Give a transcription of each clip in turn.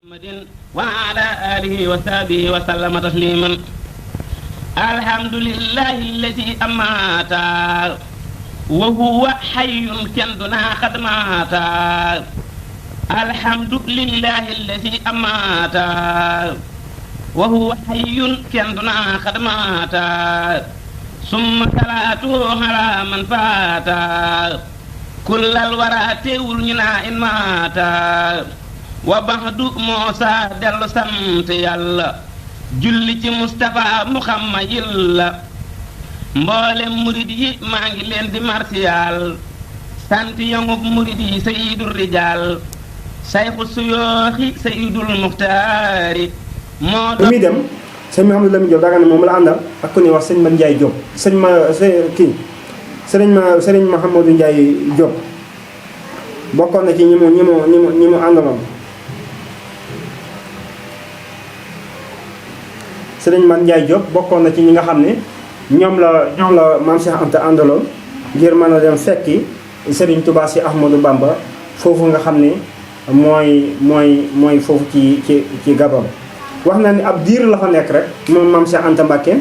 محمد وعلى آله وصحبه وسلم تسليما. الحمد لله الذي أمات وهو حي كندنا قد مات. الحمد لله الذي أمات وهو حي كندنا قد مات. ثم صلاته على من فات كل الورى تولنا إن مات. وبعد موسى دل سمت يالا julli ci Mustafa Muhammad yilla mboolem murid yi maa ngi leen di martial sant yongub murid yi sayidul rijal sayxu suyooxi sayidul muxtaari moo bi muy dem sëñ Mouhamadou Lamine Diop daa nga ne moom la àndal ak ku ñuy wax sëñ Man Ndiaye Diop sëriñ Mouhamadou Ndiaye Diop bokkoon na ci ñi mu àndaloon. sëriñ Man Ndiaye Diop bokkoon na ci ñi nga xam ne ñoom la maam Cheikh Anta àndaloon ngir mën a dem fekki sëriñ Touba si Ahmadou Bamba foofu nga xam ne mooy foofu ci Gabon. wax na ni ab diir la fa nekk rek moom maam Cheikh Anta Mbacké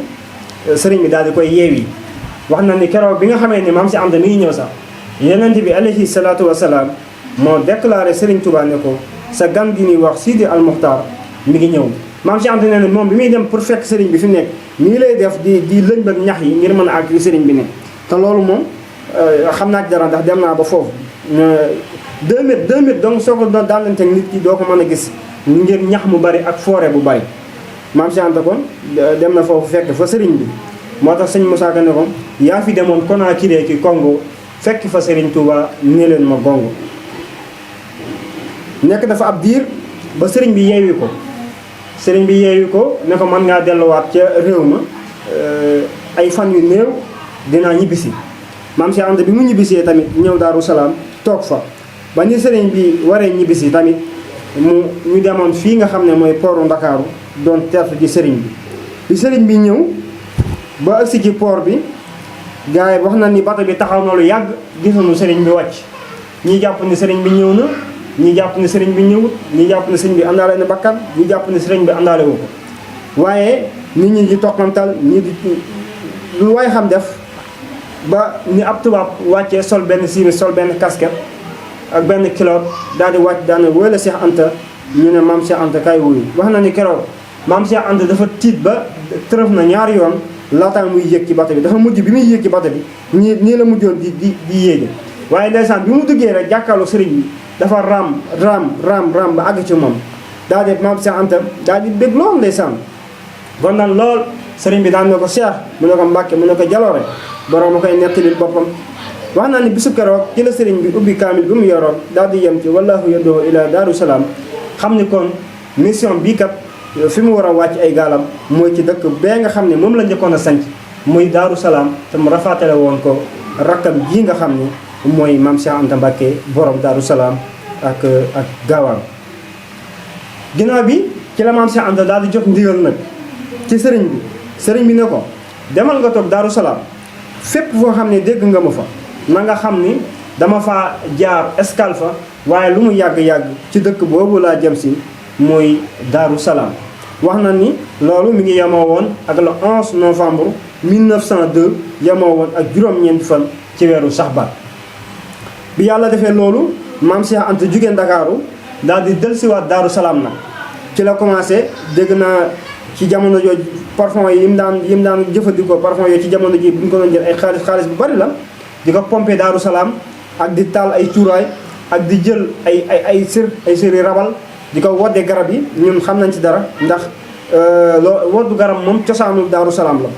sëriñ bi daal di koy yeewi. wax na ni keroog bi nga xamee ne maam Cheikh Anta mi ngi ñëw sax yonent bi alayhi salaatu wasalaam moo déclaré sëriñ Touba ne ko sa gan gi ñuy wax Sidi Al Muxtaar mi ngi ñëw. maam Cheikh Anta nee na moom bi muy dem pour fekk sëriñ bi fi mu nekk nii lay def di lëñbët ñax yi ngir mën a àgg sëriñ bi ne te loolu moom xam naa ci dara ndax dem naa ba foofu 2 mètres donc soo ko doon daalanteeg nit ki doo ko mën a gis ngir ñax mu bari ak forêt bu bari. maam Cheikh Anta kon dem na foofu fekk fa sëriñ bi moo tax sëñ Moussa Ka ne ko yaa fi demoon Conakry ki Congo fekk fa sëriñ Touba ne leen ma gongo nekk dafa ab diir ba sëriñ bi yeewi ko. sëriñ bi yeewu ko ne ko mën ngaa delluwaat ca réew ma ay fan yu néew dinaa ñibbisi. maam Cheikh Anta bi mu ñibbisee tamit ñëw Daaru Salaam toog fa ba ni sëriñ bi waree ñibbisi tamit ñu demoon fii nga xam ne mooy pooru Ndakaaru doon teertu ci sëriñ bi sëriñ bi ñëw ba agsi ci port bi gars yi wax na ni bato bi taxaw na lu yàgg gisuñu sëriñ bi wàcc ñi jàpp ni sëriñ bi ñëw na ñi jàpp ne sëriñ bi ñëwut ñi jàpp ne sëriñ bi àndaale na bakkan ñi jàpp ne sëriñ bi àndaale wu ko waaye nit ñi di toqantal ñi di lu waay xam def ba ni ab tubaab wàccee sol benn simis sol benn casquette ak benn kilote daal di wàcc daal ne wóy la Cheikh Anta ñu ne maam Cheikh Anta kay wuyu wax na ni keroog maam Cheikh Anta dafa tiit ba tërëf na ñaari yoon laataa muy yéeg ci bato bi dafa mujj bi muy yéeg ci bato bi nii la mujjoon di yéege waaye ndeysaan bi mu duggee rek jàkkaarloo sëriñ bi dafa raam ba àgg ci moom daal di maam Cheikh Anta daal di bég lool ndeysaan kon nag lool sëriñ bi daan ne ko Cheikh mu ne ko Mbàkke mu ne ko Jaloore borom a koy nettalil boppam wax naa ni bisu keroog ci la sëriñ bi ubbi kaamil bi mu yoroon daal di yem ci wallahu yadoo ila Daaru Salaam xam ni kon mission bii kat fi mu war a wàcc ay gaalam mooy ci dëkk bee nga xam ne moom la njëkkoon a sanc muy Daaru Salaam te mu rafaatale woon ko rakkam ji nga xam ni mooy maam Cheikh Anta Mbacké borom Daaru Salaam ak gaawaan. ginnaaw bi ci la maam Cheikh Anta daal di jot ndigal nag ci sëriñ bi ne ko demal nga toog Daaru Salaam fépp foo xam ne dégg nga ma fa na nga xam ni dama fa jaar escale fa waaye lu mu yàgg-yàgg ci dëkk boobu laa jëm si muy Daaru Salaam. wax na ni loolu mi ngi yemoo woon ak le 11 novembre 1902 yemoo woon ak juróom-ñeenti fan ci weeru Saxbaan. bi yàlla defee loolu maam Cheikh Anta jugee Ndakaaru daal di dellusiwaat Daaru Salaam nag ci la commencé dégg naa ci jamono jooju parfum yi mu daan jëfandikoo parfum yooyu ci jamono ji bu ñu ko doon jël ay xaalis bu bari la di ko pomper Daaru Salaam ak di taal ay cuuraay ak di jël ay sëri rabal di ko wodde garab yi ñun xam nañ ci dara ndax woddu garab moom cosaanul Daaru Salaam la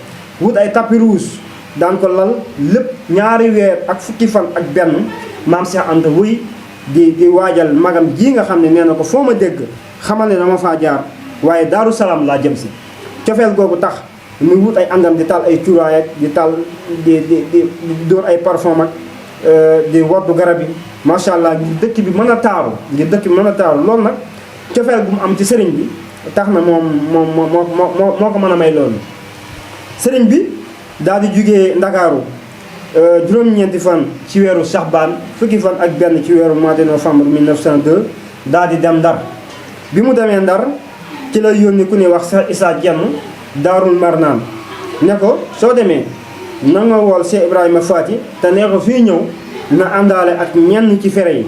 wut ay tapis rouge daan ko lal lépp ñaari weer ak fukki fan ak benn maam Cheikh Anta wuy di waajal magam ji nga xam ne nee na ko foo ma dégg xamal ne dama faa jaar waaye Daaru Salaam laa jëm si cofeel googu tax muy wut ay àndam di taal ay cuuraay ak di taal di dóor ay parfum ak di woddu garab yi macha allah ngir dëkk bi mën a taaru loolu nag cofeel bu mu am ci sëriñ bi tax na moo ko mën a may loolu sëriñ bi daal di jugee Ndakaaru juróom-ñeenti fan ci weeru Saxbaan fukki fan ak benn ci weeru mois de novembre 1902 daal di dem Ndar bi mu demee Ndar ci la yónni ku ñuy wax Cheikh Issa Dieng Daarul Marnaan ne ko soo demee na nga wool Cheikh Ibrahima Faty te nee ko fii ñëw na àndaale ak ñenn ci fere yi.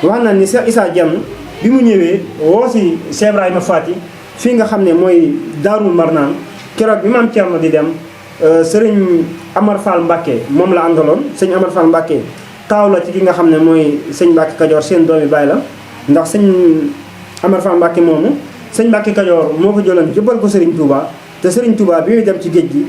wax na ni Cheikh Issa Dieng bi mu ñëwee woo si Cheikh Ibrahima Faty fii nga xam ne mooy Daarul Marnaan keroog bi maam Thierno di dem sëriñ Amar Fall Mbacke moom la àndaloon. sëñ Amar Fall Mbacke taaw la ci ki nga xam ne mooy sëñ Mbacke Kajoor seen doomi baay la ndax sëñ Amar Fall Mbacke moomu sëñ Mbacke Kajoor moo ko jëloon jëbbal ko Serigne Touba te Serigne Touba bi muy dem ci géej gi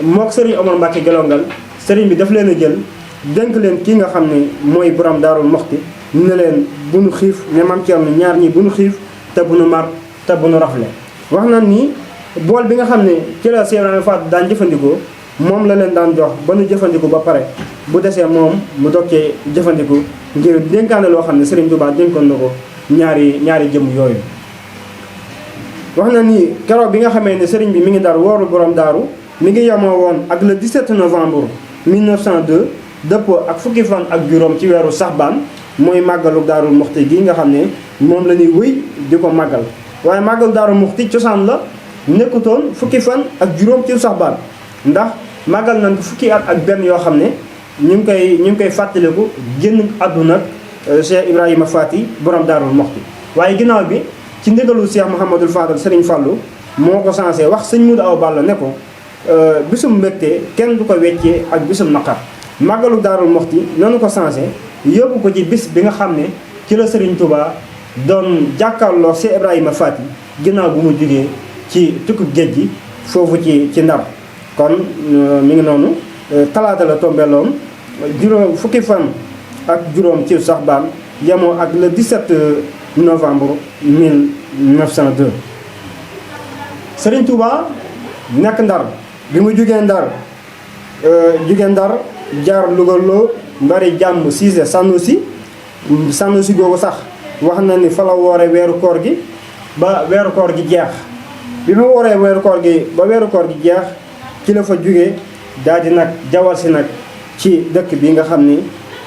mook Serigne Omar Mbacke Gelongal Serigne bi daf leen a jël dénk leen kii nga xam ne mooy borom Daarul Moxti ne leen bu nu xiif ne maam Thierno ñaar ñi bu nu xiif te bu nu mar te bu nu rafle. wax na ni bool bi nga xam ne ci la Cheikh Ibrahima Faty daan jëfandikoo moom la leen daan jox ba nu jëfandiku ba pare bu desee moom mu dog cee jëfandiku ngir dénkaane loo xam ne Serigne Touba dénkoon na ko ñaari jëm yooyu. wax na ni keroog bi nga xamee ne Serigne bi mi ngi dar wooru borom daaru mi ngi yemoo woon ak le 17 novembre 1902 dëppoo ak fukki fan ak juróom ci weeru Saxbaan mooy màggalu Daarul Muxti gi nga xam ne moom la ñuy wëy di ko màggal. waaye màggalu Daarul Muxti cosaan la nekkutoon fukki fan ak juróom ci Saxbaan ndax màggal nañ ko fukki at ak benn yoo xam ne ñu ngi koy fàttaliku génn àdduna Cheikh Ibrahima Faty borom Daarul Muxti. waaye ginnaaw bi ci ndigalu Cheikh Mouhamadul Fadal Serigne Fallou moo ko sensé wax sëñ Modou Awa Balla ne ko bisum mbégte kenn du ko weccee ak bisum naqar. màggalu Daarul Muxti noonu ko sensé yóbbu ko ci bis bi nga xam ne ci la Serigne Touba doon jàkkaarloo Cheikh Ibrahima Faty ginnaaw bu mu jógee ci tukku géej gi foofu ci Ndar. kon mi ngi noonu talaata la tombeloon fukki fan ak juróom ci Saxbaan yemoo ak le 17 novembre 1902. Serigne Touba nekk Ndar bi mu jógee Ndar jaar Louga loo Mbari jàmm Cissé Sanusi googu sax wax na ni fa la woore weeru koor gi ba weeru koor gi jeex. bi mu wooree weeru koor gi ba weeru koor gi jeex ci la fa jógee daal di nag jawal si nag ci dëkk bi nga xam ni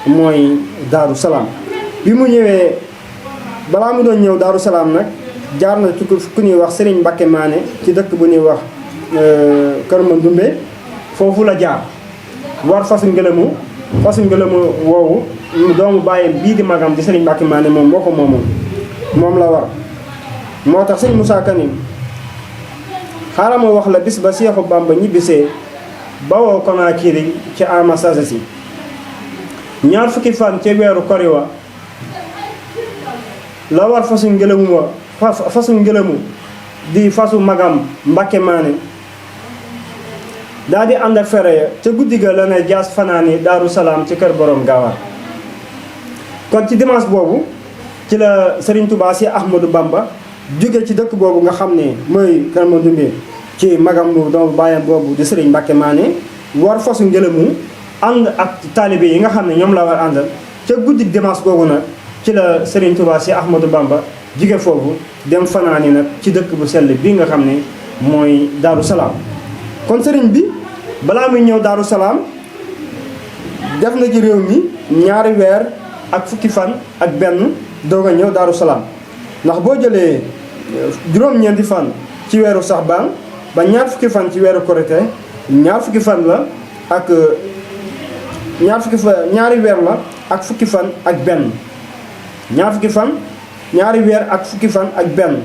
mooy Daaru Salaam. bi mu ñëwee balaa mu doon ñëw Daaru Salaam nag jaar na ci ku ñuy wax Serigne Mbacke Mané ci dëkk bu ñuy wax Kër Mandoumbe foofu la jaar war fasu ngelamu woowu doomu bàyyi bii di magam di Serigne Mbacke Mané moom moo ko moom la war. moo tax sëñ Moussa Kane xaaral ma wax la bis ba Seexu Bamba ñibbisee bawoo Konaakiri ci ama sagesi ñaar fukki fan ca weeru koriwa la war fasu ngelamu di fasu magam Mbacke Mané daal di ànd ak fere ya ca guddi ga la ne jaas fanaani Daaru Salaam ci kër borom Gaawar. kon ci dimanche boobu ci la Serigne Touba si Ahmadou Bamba jóge ci dëkk boobu nga xam ne mooy Kër Mandoumbe ci magam bu doomu bàyyam boobu di Serigne Mbacke Mané war fasu ngelamu ànd ak taalibe yi nga xam ne ñoom la war àndal ca guddi dimanche boobu nag ci la Serigne Touba si Ahmadou Bamba jóge foofu dem fanaani nag ci dëkk bu sell bi nga xam ne mooy Daaru Salaam. kon Serigne bi balaa muy ñëw Daaru Salaam def na ci réew mi ñaari weer ak fukki fan ak benn doog a ñëw Daaru Salaam ndax boo jëlee juróom-ñeenti fan ci weeru Saxbaan ba ñaar fukki fan ci weeru Korité ñaar fukki fan la ak ñaari weer la ak fukki fan ak benn ñaari weer ak fukki fan ak benn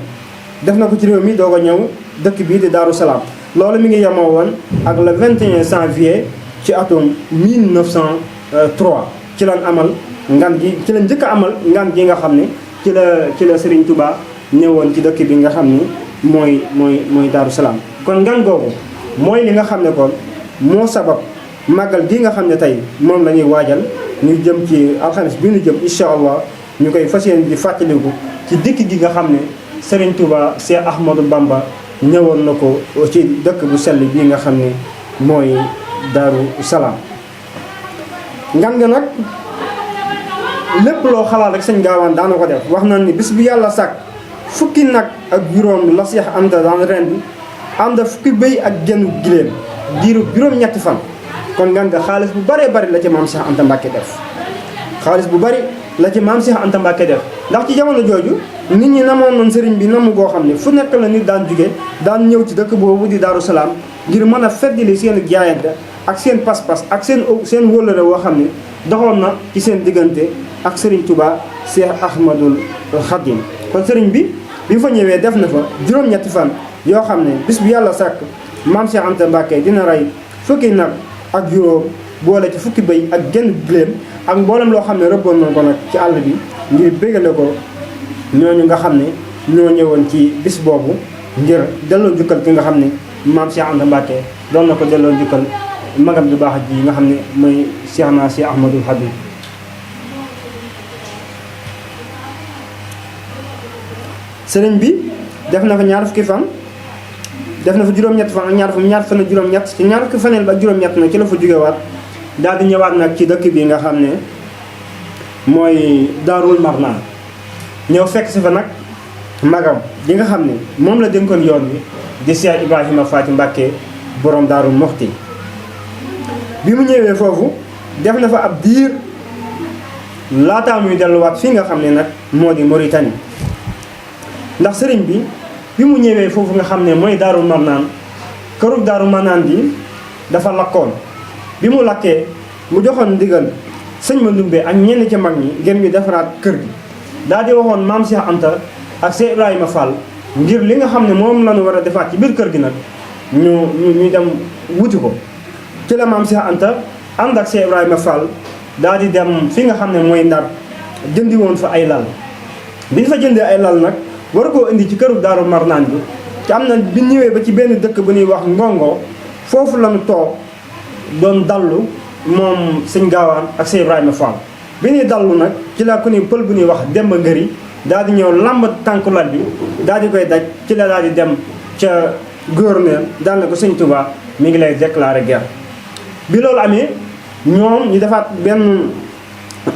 def na ko ci réew mi doog a ñëw dëkk bii di Daaru Salaam. loolu mi ngi yemoo woon ak le 21 janvier ci atum 1903 ci lañ amal ngan gi ci la njëkk a amal ngan gi nga xam ne ci la Serigne Touba ñëwoon ci dëkk bi nga xam ni mooy Daaru Salaam. kon ngan googu mooy li nga xam ne kon moo sabab màggal gi nga xam ne tey moom la ñuy waajal ñu jëm ci alxames bi ñu jëm incha allah ñu koy fas yéene di fàttaliku ci dikk gi nga xam ne Serigne Touba Cheikh Ahmadou Bamba ñëwoon na ko ci dëkk bu sell bii nga xam ne mooy Daaru Salaam. ngan nga nag lépp loo xalaat rek sëñ Gaawaan daana ko def wax na ni bis bi yàlla sàkk fukki nag ak juróom la Seex Anta daan ren bi ànd fukki bëy ak genn giléem diiru juróom-ñetti fan. kon ngan nga xaalis bu bëree bëri la ci maam Seex Anta Mbàkke def ndax ci jamono jooju nit ñi namoon nañ sëriñ bi namu goo xam ne fu nekk la nit daan jóge daan ñëw ci dëkk boobu di Daaru Salaam ngir mën a feddali seen jaayante ak seen pas-pas ak seen wóllëre woo xam ne doxoon na ci seen diggante ak sëriñ Touba Cheikh Ahmadul Khadim. kon sëriñ bi mu fa ñëwee def na fa juróom-ñetti fan yoo xam ne bis bu yàlla sàkk maam Cheikh Anta Mbacke dina rey fukki nag ak juróom boole ci fukki bëy ak genn giléem ak mboolem loo xam ne rëbboon na ko nag ci àll bi ngir bégale ko ñooñu nga xam ne ñoo ñëwoon ci bis boobu ngir delloo njukkal ki nga xam ne maam Cheikh Anta Mbacke doon na ko delloo njukkal magam du baax ji nga xam ne mooy Cheikh naa Cheikh Ahmadul Habib. sëriñ bi def na fa ñaar fukki fan def na fa juróom-ñett fan ak ñaar fan ak juróom-ñett ci ñaar fukki faneel ba ak juróom-ñett nag ci la fa jógewaat daal di ñëwaat nag ci dëkk bi nga xam ne mooy Daarul Marnaan ñëw fekk si fa nag magam di nga xam ne moom la dénkoon yoon wi di Cheikh Ibrahima Faty Mbacke borom Daaru Muxti. bi mu ñëwee foofu def na fa ab diir laataa muy delluwaat fii nga xam ne nag moo di Mauritanie ndax sëriñ bi mu ñëwee foofu nga xam ne mooy Daaru Marnaan kërug Daaru Marnaan bi dafa lakkoon. bi mu lakkee mu joxoon ndigal sëñ Mandoumbe ak ñenn ca mag ñi ngir ñu defaraat kër gi daal di waxoon maam Cheikh Anta ak Cheikh Ibrahima Fall ngir li nga xam ne moom la ñu war a defaat ci biir kër gi nag ñu dem wuti ko. ci la maam Cheikh Anta ànd ak Cheikh Ibrahima Fall daal di dem fi nga xam ne mooy Ndar jëndi woon fa ay lal bi ñu fa jëndee ay lal nag war koo indi ci këru Daaru Marnaan bi ci am na bi ñëwee ba ci benn dëkk bu ñuy wax Ngongo foofu la ñu toog doon dallu moom sëñ Gaawaan ak Cheikh Ibrahima Fall bi ñuy dallu nag ci la ku ni pël bu ñuy wax Demba Ngëri daal di ñëw lamb tànku lal bi daal di koy daj ci la daal di dem ca gouverneur daal na ko sëñ Touba mi ngi lay déclarer guerre. bi loolu amee ñoom ñu defaat benn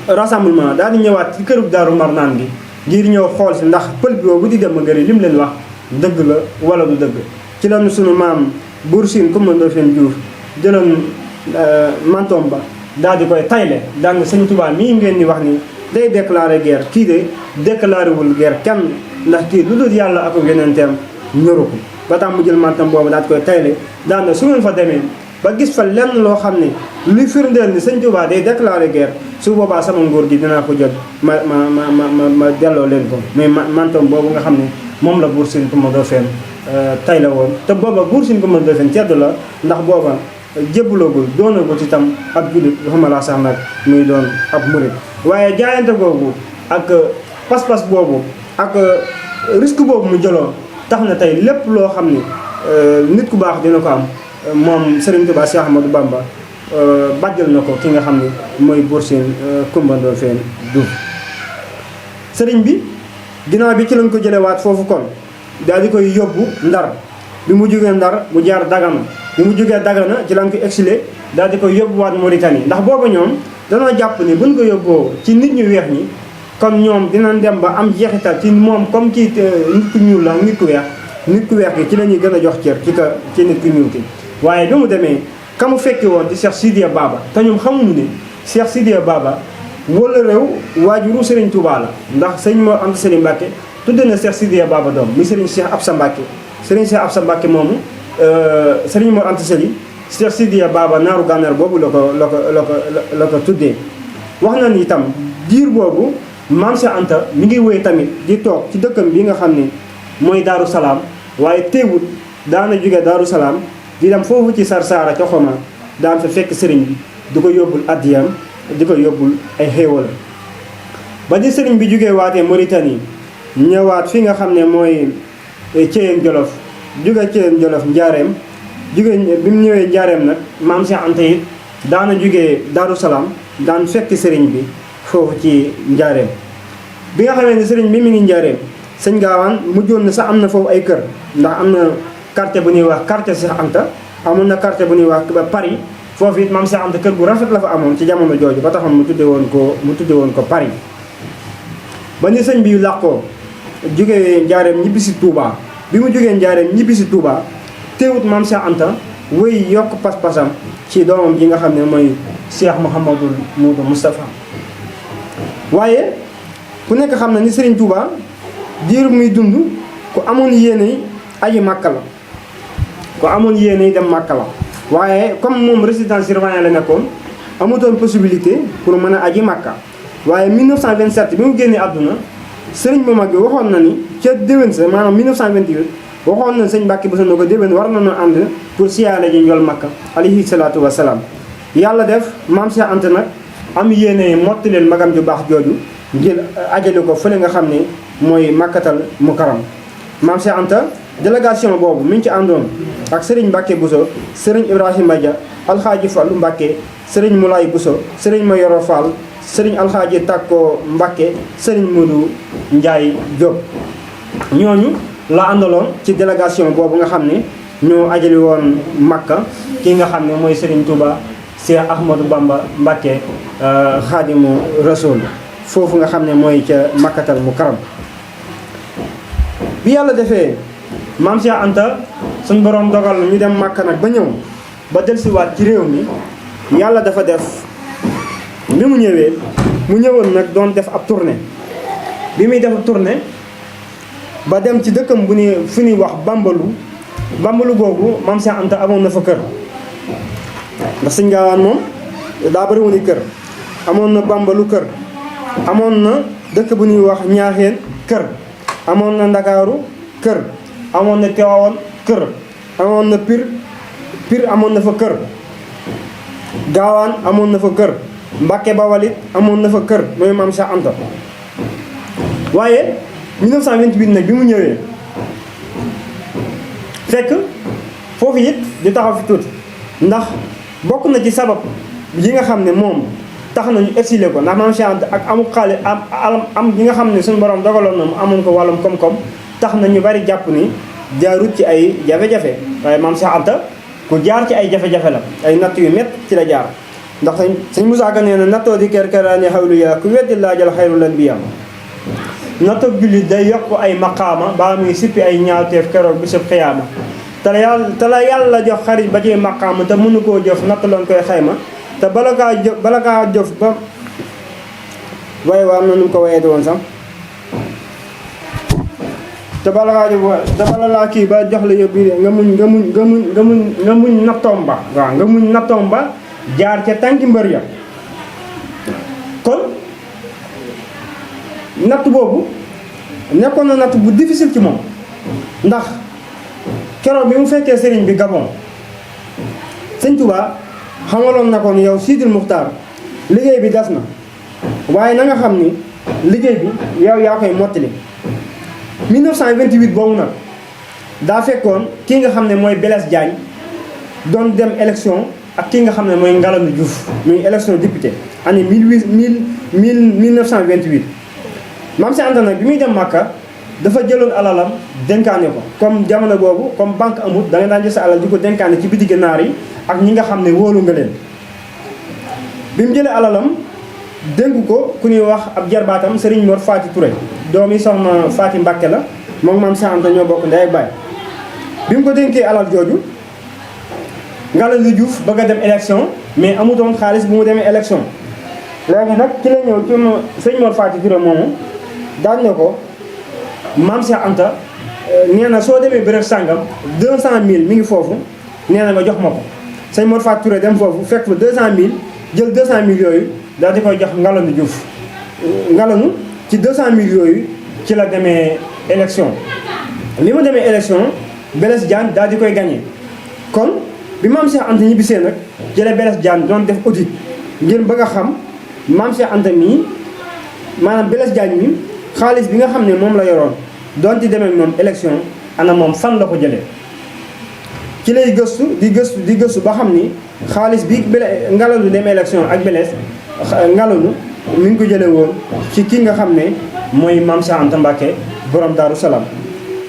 rassemblement daal di ñëwaat ci këru Daaru Marnaan gi ngir ñëw xool si ndax pël bi boobu di Demba Ngëri li mu leen wax dëgg la wala du dëgg. ci lañu sunu maam Buur Siin Kumba Ndoofeen Juuf jëloon mantoom ba daal di koy tayle daal nga sëñ Touba mii ngeen di wax ni day déclarer guerre kii de déclaré wul guerre kenn ndax kii lu dul yàlla ak yonenteem ñoru ko ba tax mu jël mantoom boobu daal di koy tayle daal na su ngeen fa demee ba gis fa lenn loo xam ne luy firndeel ni sëñ Touba day déclarer guerre su boobaa sama nguur gi dinaa ko jël ma delloo leen ko mais mantoom boobu nga xam ne moom la Buur Siin Kumba Ndoofeen tayle woon te booba Buur Siin Kumba Ndoofeen tedd la ndax booba jébbaloogul doonagul ci tam ab jullit waxuma laa sax nag muy doon ab murit waaye jaayante googu ak pas-pas boobu ak risque boobu mu jëloon tax na tey lépp loo xam ne nit ku baax dina ko am moom Serigne Touba Cheikh Ahmadou Bamba bàjjal na ko ki nga xam ne mooy Buur Siin Kumba Ndoofeen Juuf sëriñ bi ginnaaw bi ci lañ ko jëlewaat foofu kon daal di koy yóbbu Ndar bi mu jógee Ndar mu jaar Dagana bi mu jógee Dagana ci lañ ko exilé daal di koy yóbbuwaat Mauritanie ndax booba ñoom danoo jàpp ni buñ ko yóbboo ci nit ñu weex ñi kon ñoom dinañ dem ba am jeexital ci moom comme kii nit ku ñuul la nit ku weex gi ci la ñuy gën a jox cër ci nit ku ñuul ki waaye bi mu demee ka mu fekki woon di Cheikh Sidiya Baba te ñoom xamuñu ne Cheikh Sidiya Baba wala réew waajuru Serigne Touba la ndax sëñ Mor Anta Sali Mbacke tudde na Cheikh Sidiya Baba doom muy Serigne Cheikh Absa Mbacke Serigne Cheikh Absa Mbacke moomu Serigne Mor Anta Sali Cheikh Sidiya Baba naaru gànnaar boobu la ko tuddee wax na ni itam diir boobu Maam Cheikh Anta mi ngi wéy tamit di toog ci dëkkam bi nga xam ne mooy Daaru Salaam waaye teewul daana jóge Daaru Salaam di dem foofu ci Sarsara ca Xoma daan fa fekk sëriñ bi di ko yóbbul addiyam di ko yóbbul ay xéewal ba di sëriñ bi jógee waatee Mauritanie ñëwaat fi nga xam ne mooy Thièyène Jolof jóge Thièyène Jolof Njaareem jóge bi mu ñëwee Njaareem nag Maam Cheikh Anta it daana jógee Daaru Salaam daan fekk sëriñ bi foofu ci Njaareem bi nga xamee ne sëriñ bi mi ngi Njaareem sëñ Gaawaan mujjoon na sax am na foofu ay kër ndax am na quartier bu ñuy wax quartier Cheikh Anta amoon na quartier bu ñuy wax Paris foofu it Maam Cheikh Anta kër gu rafet la fa amoon ci jamono jooju ba taxoon mu tudde woon ko Paris ba ni sëñ bi làqoo jógee Njaareem ñibbisi Touba bi mu jógee Njaareem ñibbisi Touba teewut Maam Cheikh Anta wéy yokk pas-pasam ci doomam ji nga xam ne mooy Cheikh Mouhamadul Moustapha waaye ku nekk xam na ni Serigne Touba diir muy dund ku amoon yéene aji Makka la ku amoon yéene dem Makka la waaye comme moom résidence surveillée la nekkoon amutoon possibilité pour mën a aji Makka waaye 1927 bi mu génnee àdduna sëriñ bu mag bi waxoon na ni ca déwén sa maanaam 1928 waxoon na sëñ Mbàkke Buso na ko déwén war nañoo ànd pour siyaare ji njool Makka alayhi salaatu wasalaam yàlla def maam Cheikh Anta nag am yéene mottaleel magam ju baax jooju ngir ajale ko fële nga xam ne mooy Makkatal Mukarram maam Cheikh Anta délégation boobu mi ngi ci àndoon ak sëriñ Mbàkke Buso sëriñ Ibrahima Dia alxaaji Fallu Mbàkke sëriñ Moulay Buso sëriñ Mayoro Fall sëriñ alxaaji Takko Mbàkke sëriñ Modou Ndiaye Diop ñooñu la àndaloon ci délégation boobu nga xam ne ñoo ajali woon Makka ki nga xam ne mooy sëriñ Touba Cheikh Ahmadou Bamba Mbàkke Xaadimu Rasuul foofu nga xam ne mooy ca Makkatal Mukarram bi yàlla defee maam Cheikh Anta suñ borom dogal ñu dem Makka nag ba ñëw ba delsiwaat ci réew mi yàlla dafa def bi mu ñëwee mu ñëwoon nag doon def ab tournée bi muy def ab tournée ba dem ci dëkkam bu ni fu ñuy wax Bambalu googu maam Cheikh Anta amoon na fa kër ndax sëñ Gaawaan moom daa bëri woon kër amoon na Bambalu kër amoon na dëkk bu ñuy wax Ñaaxeen kër amoon na Ndakaaru kër amoon na Tiwaawan kër amoon na Pire amoon na fa kër Gaawaan amoon na fa kër Mbàkke Bawal it amoon na fa kër mooy maam Cheikh Anta waaye 1928 nag bi mu ñëwee fekk foofu it di taxaw fi tuuti ndax bokk na ci sabab yi nga xam ne moom tax nañu exilé ko ndax maam Cheikh Anta ak amul xaalis am yi nga xam ne suñu borom dogaloon na mu amoon ko wàllum koom-koom tax na ñu bari jàpp ni jaarut ci ay jafe-jafe waaye maam Cheikh Anta ku jaar ci ay jafe-jafe la ay natt yu métt ci la jaar ndax sëñ Musaa Ka nee na nattoo di kerkeraani xawlu yaa ku weddi laajal xayrul anbiyaa nattoo jullit day yokk ay maqaama baa muy sippi ay ñaawteef keroog bisub xiyaama te la yàlla jox xarit ba ci maqaama te mënu koo jëf natt loon koy xayma te bala kaa jëf ba waaye waa am na nu mu ko wayee woon sax te bala kaa jëf te bala laa kii ba jox la yóbbu nga muñ nattoom ba waaw nga muñ nattoom ba jaar ca tànki mbër ya kon natt boobu nekkoon na natt bu difficile ci moom ndax keroog bi mu fekkee sëriñ bi Gabon sëñ Touba xamaloon na ko ni yow Sidil Muxtaar liggéey bi des na waaye na nga xam ni liggéey bi yow yaa koy mottali 1928 boobu nag daa fekkoon kii nga xam ne mooy Blaise Diagne doon dem élection ak kii nga xam ne mooy Ngalandou Diouf muy élection député année 1928 maam Cheikh Anta nag bi muy dem Makka dafa jëloon alalam dénkaane ko comme jamono boobu comme banque amut da nga daan jël sa alal di ko dénkaane ci bitigi naar yi ak ñi nga xam ne wóolu nga leen bi mu jëlee alalam dénk ko ku ñuy wax ab jarbaatam Serigne Mor Faati Touré doomi soxna Faati Mbàkke la moom maam Cheikh Anta ñoo bokk ndey ak baay bi mu ko dénkee alal jooju Ngalandou Diouf bëgg a dem élection mais amutoon xaalis bu mu demee élection léegi nag ci la ñëw ci sëñ Mor Faati Touré moomu daan ne ko maam Cheikh Anta nee na soo demee béréb sàngam 200000 mi ngi foofu nee na nga jox ma ko sëñ Mor Faati Touré dem foofu fekk fa 200000 jël 200000 yooyu daal di koy jox Ngalandou Diouf Ngalandou ci 200000 yooyu ci la demee élection li mu demee élection Blaise Diagne daal di koy gagné kon bi maam Cheikh Anta ñibbisee nag jëlee Blaise Diagne doon def audit ngir bëgg a xam maam Cheikh Anta mii maanaam Blaise Diagne mi xaalis bi nga xam ne moom la yoroon doon ci demee moom élection ana moom fan la ko jëlee ci lay gëstu di gëstu ba xam ni xaalis bi Ngalandou dem élection ak Blaise Ngalandou mi ngi ko jëlee woon ci kii nga xam ne mooy maam Cheikh Anta Mbàkke borom Daaru Salaam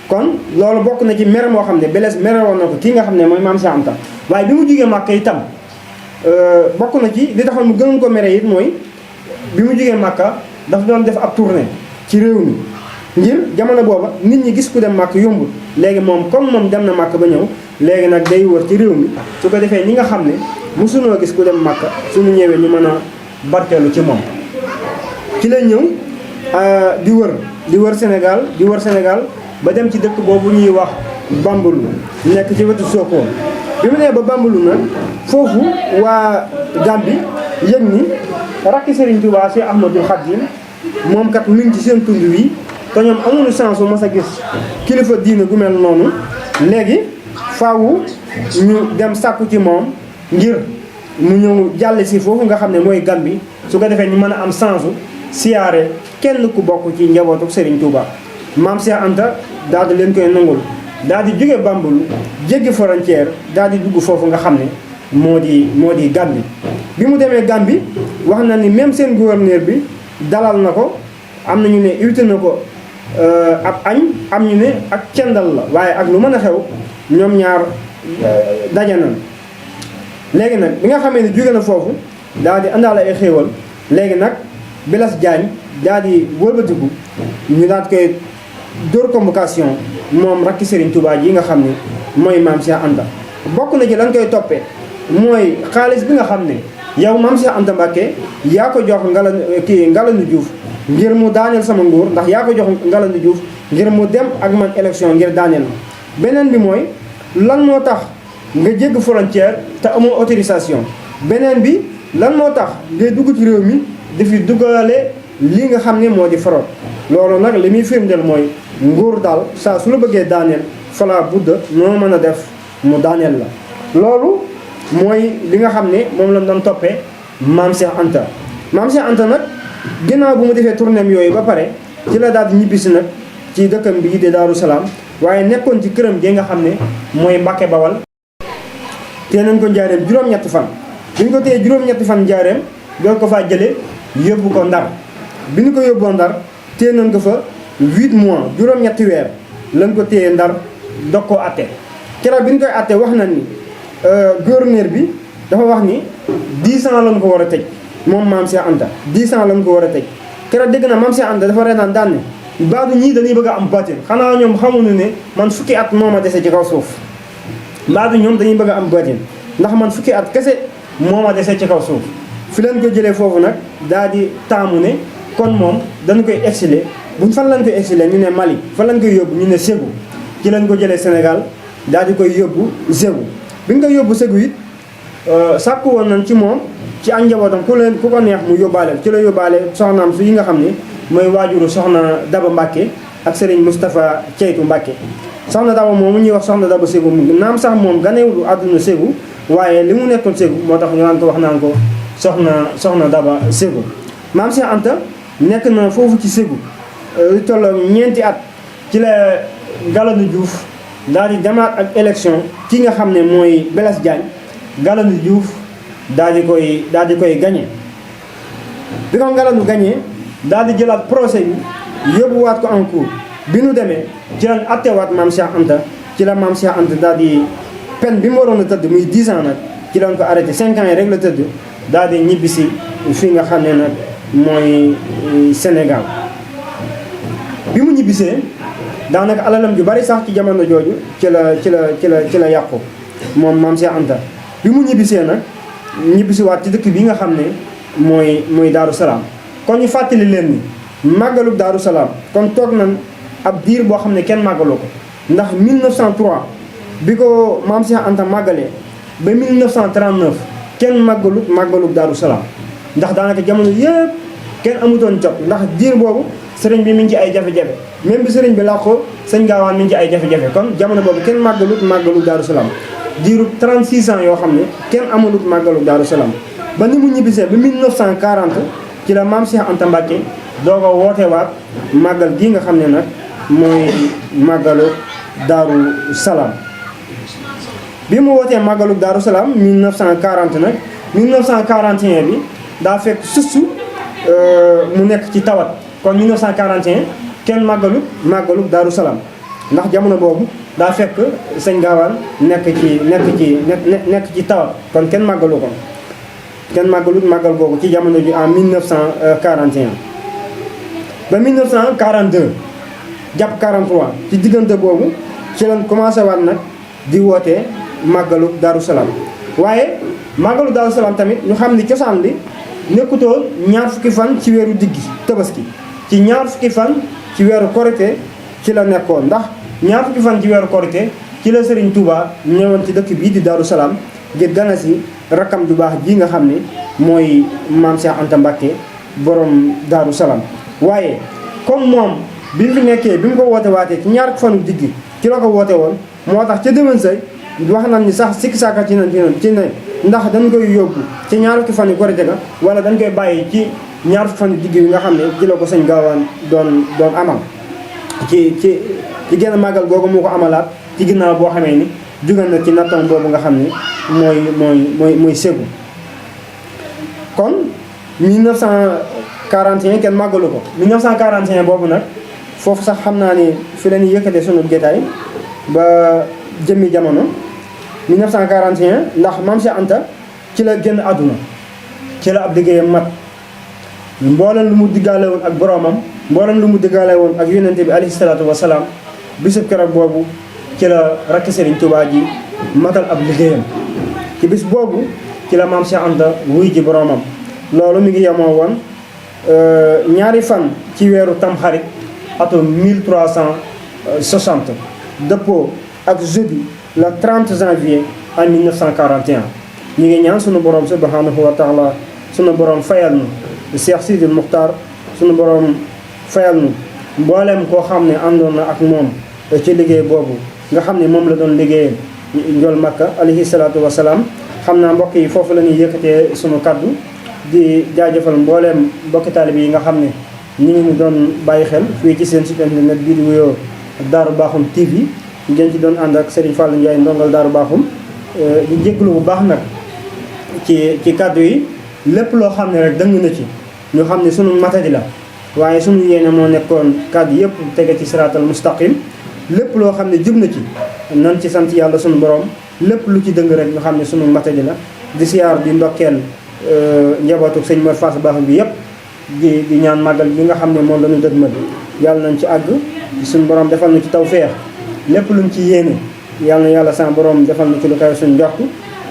kon loolu bokk na ci mere moo xam ne Blaise mere woon na ko kii nga xam ne mooy maam Cheikh Anta waaye bi mu jugee Màkka itam bokk na ci li taxoon mu gënoon ko mere it mooy bi mu jugee Màkka dafa doon def ab tournée ci réew mi ngir jamono booba nit ñi gis ku dem Màkka yombul léegi moom comme moom dem na Màkka ba ñëw léegi nag day wër ci réew mi su ko defee ñi nga xam ne mosunoo gis ku dem Màkka suñu ñëwee ñu mën a barkeelu ci moom ci lay ñëw di wër di wër Sénégal ba dem ci dëkk boobu ñuy wax Bambulu nekk ci wetu Sokone bi mu nee ba Bambulu nag foofu waa Gambie yëg ni rakki Serigne Touba Cheikh Ahmadou Khadim moom kat mi ngi ci seen tund wi te ñoom amuñu chance bu mas a gis kilifa diine gu mel noonu léegi faawu ñu dem sàkku ci moom ngir mu ñëw jàll si foofu nga xam ne mooy Gambie su ko defee ñu mën a am chance siyaare kenn ku bokk ci njabootu Serigne Touba. maam Cheikh Anta daal di leen koy nangul daal di jóge Bambulu jéggi frontière daal di dugg foofu nga xam ne moo di Gambie. bi mu demee Gambie wax na ni même seen gouverneur bi dalal na ko am na ñu ne invité na ko ab añ am ñu ne ak cendal la waaye ak lu mën a xew ñoom ñaar daje nañ. léegi nag bi nga xamee ne jóge na foofu daal di àndaale ay xéewal léegi nag Blaise Diagne daal di wëlbatiku ñu daal di koy dóor convocation moom rakki Serigne Touba ji nga xam ne mooy maam Cheikh Anta. bokk na ci lan koy toppee mooy xaalis bi nga xam ne yow maam Cheikh Anta Mbacké yaa ko jox Ngalandou Diouf ngir mu daaneel sama nguur ndax yaa ko jox Ngalandou Diouf ngir mu dem ak man élection ngir daaneel ma. beneen bi mooy lan moo tax nga jégg frontière te amoo autorisation beneen bi lan moo tax ngay dugg ci réew mi dafi duggale li nga xam ne moo di fraude. loolu nag li muy firndeel mooy nguur daal saa su la bëggee daaneel fala budda noo mën a def mu daaneel la. loolu mooy li nga xam ne moom lañ doon toppee maam Cheikh Anta. maam Cheikh Anta nag ginnaaw bu mu defee tournéem yooyu ba pare ci la daal di ñibbisi nag ci dëkkam bi di Daaru Salaam waaye nekkoon ci këram gi nga xam ne mooy Mbàkke Bawal. tee nañ ko njaareem juróom-ñetti fan bi ñu ko téye juróom-ñetti fan njaareem doon ko faa jële yóbbu ko Ndar bi ñu ko yóbboo Ndar téye nañ ko fa 8 mois juróom-ñetti weer lañ ko téye Ndar dog koo atte. keroog bi ñu koy atte wax na ni gouverneur bi dafa wax ni 10 ans lañ ko war a tëj moom maam Cheikh Anta 10 ans lañ ko war a tëj. keroog dégg na maam Cheikh Anta dafa reetaan daan ne baadu ñii dañuy bëgg a am baatin xanaa ñoom xamuñu ne man fukki at moo ma dese ci kaw suuf baadu ñoom dañuy bëgg a am baatin ndax man fukki at kese moo ma dese ci kaw suuf. fi leen ko jëlee foofu nag daal di taamu ne kon moom dañu koy exilé buñ fan lañ koy exilé ñu ne Mali fan lañ koy yóbbu ñu ne Ségou ci lañ ko jëlee Sénégal daal di koy yóbbu Ségou. bi nga koy yóbbu Ségou it sàkku woon nañ ci moom ci ak njabootam ku ko neex mu yóbbaale ci la yóbbaale soxnaam su yi nga xam ne mooy waajuru soxna Daba Mbacke ak Serigne Moustapha Ceytu Mbacke. soxna Daba moom mu ñuy wax soxna Daba Ségou naam sax moom ganewul àdduna Ségou waaye li mu nekkoon Ségou moo tax ñu naan ko wax naan ko soxna Daba Ségou. maam Cheikh Anta nekk na foofu ci Ségou lu tolloo ñeenti at ci la Ngalandou Diouf daal di demaat ak élection ki nga xam ne mooy Blaise Diagne Ngalandou Diouf daal di koy gagné. bi ko Ngalandou gagné daal di jëlaat procès bi yóbbuwaat ko en cours bi nu demee ci lañ attewaat maam Cheikh Anta ci la maam Cheikh Anta daal di peine bi mu waroon a tëdd muy 10 ans nag ci lañ ko arrêté 5 ans yi rek la tëdd daal di ñibbisi fi nga xam ne nag mooy Sénégal. bi mu ñibbisee daanaka alalam ju bari sax ci jamono jooju ci la yàqu moom maam Cheikh Anta. bi mu ñibbisee nag ñibbisiwaat ci dëkk bi nga xam ne mooy Daaru Salaam. kon ñu fàttali leen ni màggalu Daaru Salaam kon toog nañ ab diir boo xam ne kenn màggaloo ko ndax 1903 bi ko maam Cheikh Anta màggalee ba 1939 kenn màggalu Daaru Salaam ndax daanaka jamono yëpp kenn amutoon jot ndax diir boobu sëriñ bi mi ngi ci ay jafe-jafe même bi sëriñ bi làqoo sëñ Gaawaan mi ngi ci ay jafe-jafe kon jamono boobu kenn màggalu Daaru Salaam diiru 36 ans yoo xam ne kenn amalut màggalu Daaru Salaam ba ni mu ñibbisee ba 1940 ci la maam Cheikh Anta Mbacké doo ko wootewaat màggal gii nga xam ne nag mooy màggalu Daaru Salaam. bi mu wootee màggalu Daaru Salaam 1940 nag 1941 bi daa fekk susu mu nekk ci tawat kon 1941 kenn màggalu Daaru Salaam ndax jamono boobu daa fekk sëñ Gaawaan nekk ci tawat kon kenn màggalu ko kenn màggal googu ci jamono ji en 1941 ba 1942 jàpp 43 ci diggante boobu ci lañ commencé waat nag di wootee màggalu Daaru Salaam. waaye màggalu Daaru Salaam tamit ñu xam ni cosaan li nekkutoon ñaar fukki fan ci weeru diggi tabaski ci ñaar fukki fan ci weeru korité ci la nekkoon ndax ñaar fukki fan ci weeru korité ci la Serigne Touba ñëwoon ci dëkk bii di Daaru Salaam ngir gana si rakkam ju baax ji nga xam ne mooy maam Cheikh Anta Mbacké borom Daaru Salaam. waaye comme moom bi mu fi nekkee bi mu ko woote waatee ci ñaar fanu digg ci la ko woote woon moo tax ca déwén say wax nañ ni sax sikki saaka ci ne ndax dañ koy yóbbu ci ñaar fukki fan yu korite ga wala dañ koy bàyyi ci ñaar fukki fan yu digg yi nga xam ne ci la ko sëñ Gaawaan doon amal ci genn màggal googu moo ko amalaat ci ginnaaw boo xamee ni jóge na ci nattam boobu nga xam ne mooy ségu. kon 1941 kenn màggalu ko 1941 boobu nag foofu sax xam naa ni fi la ñuy yëkkate sunu jotaay ba jëmmi jamono 1941 ndax Maam Cheikh Anta ci la génn àdduna ci la ab liggéeyam mat mboolem lu mu diggaale woon ak boroomam mboolem lu mu diggaale woon ak yonente bi alayhi salaatu wasalaam bisub keroog boobu ci la rakk Serigne Touba ji matal ab liggéeyam ci bis boobu ci la Maam Cheikh Anta wuy ji boroomam loolu mi ngi yemoo woon ñaari fan ci weeru tamxarit atum 1360 dëppoo ak jeudi le 30 janvier en 1941 ñu ngi ñaan sunu borom subhanahu wa taala sunu borom fayal nu Cheikh Sidil Muxtaar sunu borom fayal nu mboolem koo xam ne àndoon na ak moom ci liggéey boobu nga xam ne moom la doon liggéeyee njool Makka alayhi salaatu wasalaam. xam naa mbokk yi foofu la ñuy yëkkatee sunu kaddu di jaajëfal mbooleem mbokki taalibe yi nga xam ne ñu ngi ñu doon bàyyi xel fii ci seen site internet bii di wuyoo Daaru Bakhoum TV ngeen ci doon ànd ak Serigne Fallou Ndiaye ndongal Daaru Bakhoum di jégalu bu baax nag ci kaddu yi lépp loo xam ne rek dëng na ci ñu xam ne sunu matadi la waaye sunu yéene moo nekkoon kaddu yëpp tege ci siraatal mustaqim lépp loo xam ne jub na ci nan ci sant yàlla sunu borom lépp lu ci dëng rek ñu xam ne sunu matadi la di siyaar di ndokkeel njabootu sëñ Mor Fass Bakhoum bi yëpp di ñaan màggal bi nga xam ne moom la ñu dëgmal yàlla nañ ci àgg suñu borom defal na ci tawfeex lépp luñ ci yéene yàlla na yàlla sama borom defal na ci lu kaw suñu njort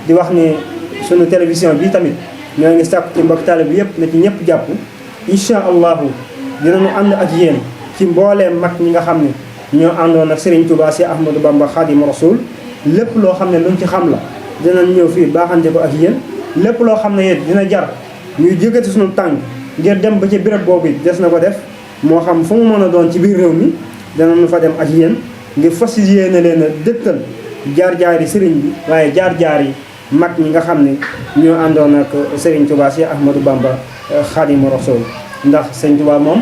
di wax ne suñu télévision bi tamit ñoo ngi sàkku ci mbokk taalibe bi yëpp na ci ñëpp jàpp incha allahu dinañu ànd ak yéen ci mbooleem mag ñi nga xam ne ñoo àndoon ak Serigne Touba Cheikh Ahmadou Bamba Khadimu Rasoul lépp loo xam ne luñ ci xam la dinañ ñëw fii baaxante ko ak yéen lépp loo xam ne yéen dina jar ñuy jëkkati suñu tànk ngir dem ba ci béréb boobu des na ko def moo xam fu mu mën a doon ci biir réew mi danañu fa dem ak yéen ngir fas yéene leen a dëkkal jaar-jaar yi sëriñ bi waaye jaar-jaar yi mag ñi nga xam ne ñoo àndoon ak Serigne Touba Cheikh Ahmadou Bamba Khadimu Rasoul ndax Serigne Touba moom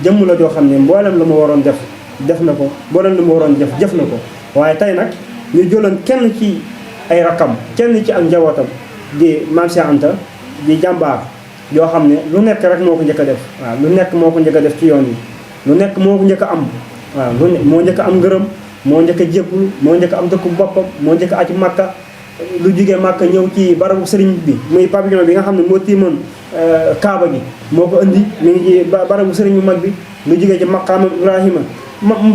jëmm la joo xam ne mboolem lu mu waroon def na ko mboolem lu mu waroon jëf na ko waaye tey nag ñu jëloon kenn ci ay rakam kenn ci ak njabootam di Maam Cheikh Anta di jàmbaar yoo xam ne lu nekk rek moo ko njëkk a def waaw lu nekk moo ko njëkk a def ci yoon yi lu nekk moo ko njëkk a am waaw moo njëkk a am ngërëm moo njëkk a jébbul moo njëkk a am dëkku boppam moo njëkk a aj Makka lu jugee Makka ñëw ci barabu sëriñ bi muy pavillon bi nga xam ne moo tiimoon Kaaba gi moo ko indi mi ngi ci barabu sëriñ bu mag bi lu jugee ci maqaama Ibrahima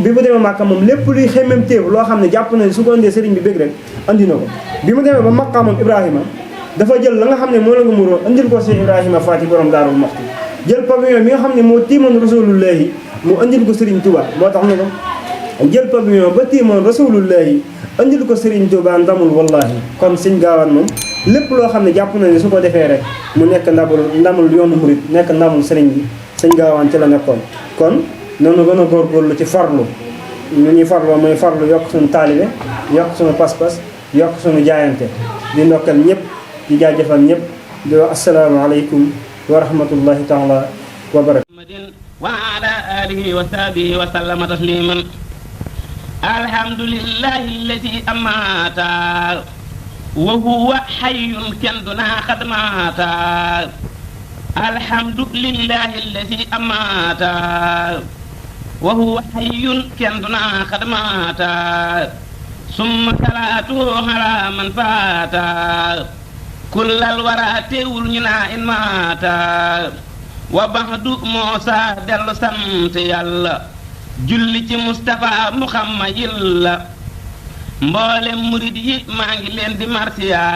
bi mu demee Makka moom lépp luy xemmem téef loo xam ne jàpp na su ko indee sëriñ bi bëgg rek andi na ko bi mu demee ba maqaamam Ibrahima dafa jël la nga xam ne moo la nga muroo andil ko Cheikh Ibrahima Faati borom Daarul Muxti jël pavillon bi nga xam ne moo tiimoon rasulullahi mu andil ko Serigne Touba moo tax na ko jël pavillon ba tiimoon rasulullahi andil ko Serigne Touba ndamul wallahi kon sëñ Gaawaan moom lépp loo xam ne jàpp na ne su ko defee rek mu nekk ndamul yoonu murit nekk ndamul Serigne bi sëñ Gaawaan ci la nekkoon kon noonu gën a góorgóorlu ci farlu lu ñuy farloo mooy farlu yokk suñu taalibe yokk suñu pas-pas yokk suñu jaayante di ndokkal ñëpp di jaajëfal ñëpp di wax assalaamu aleykum wa rahmatullahi taala wa barakatuh wa ala alihi wa sahbihi wa sallama tasliman alhamdulillahi alladi amata wa huwa hayyun kenduna khadmata alhamdulillahi alladi amata wa huwa hayyun kenduna khadmata summa salatu ala man fata kullal wara teewul ñu naa in maata wa baxdu moosa dellu sant yàlla julli ci Mustafa Muhammad yilla mboolem murid yi maa ngi leen di marsiyaal